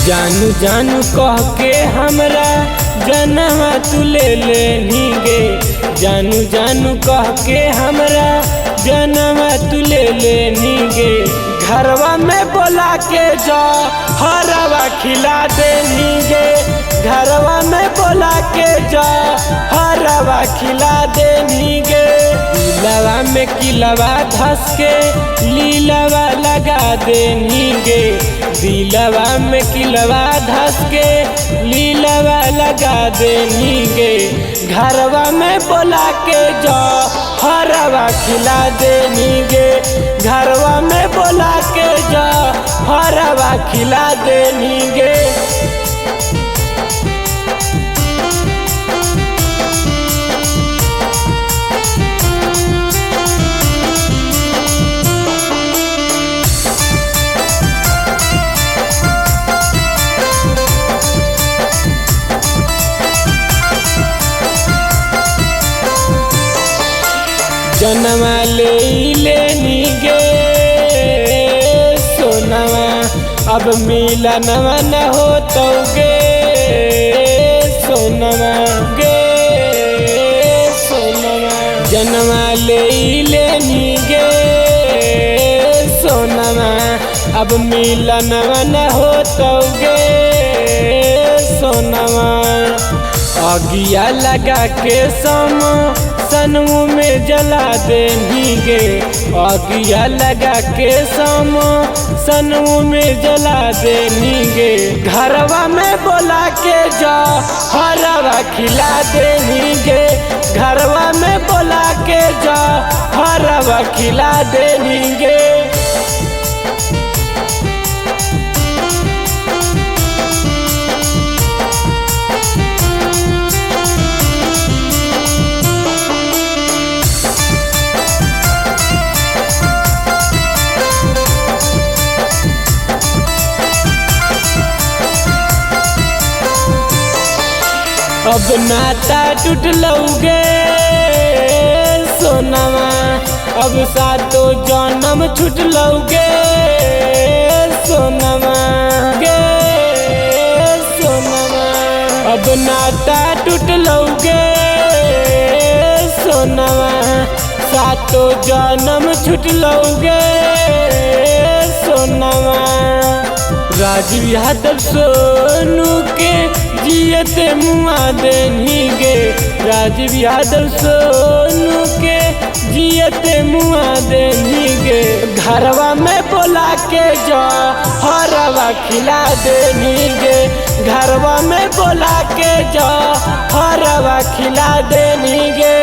जानू जानू कह के हमरा जनवा तू ले लेनी गे। जानू जानू कह के हमरा जनवा तू ले लेनी गे। घरवा में बोला के जा हरवा खिला देनी गे। घरवा में बोला के जा हरवा खिला देनी गे। दिलवा में किलवा धस के लीलवा लगा देनी गे। दिलवा में किलवा धस के लीलवा लगा देनी गे। घरवा में बोला के जा हरवा खिला देनी गे। घरवा में बोला के जा हरवा खिला देनी गे। जनवा ले लेनी गे सोनवा, अब मिलनवा न हो तो गे सोनवा गे सोनवा। जनवा ले लेनी गे सोनवा, अब मिलनवा न हो तो गे सोनवा। अगिया लगा के सम सनमू में जला देनी गे। अगिया लगा के सम सनमू में जला देनी गे। घरवा में बोला के जा हरवा खिला देनी गे। घरवा में बोला के जा हरवा खिला देनी गे। अब नाता टूट लौगे सोनवा, अब सातो जन्म छूट लौगे सोनवा गे सोनवा। अब नाता टूट लौगे सोनवा, सातो जन्म छूट लौगे सोनवा। राजीव यादव सोनू के जियते मुआ देनी गे। राजीव यादव सोनू के जियते मुआ देनी गे। घरवा में बोला के जा हरवा खिला देनी गे। घरवा में बोला के जा हरवा खिला देनी गे।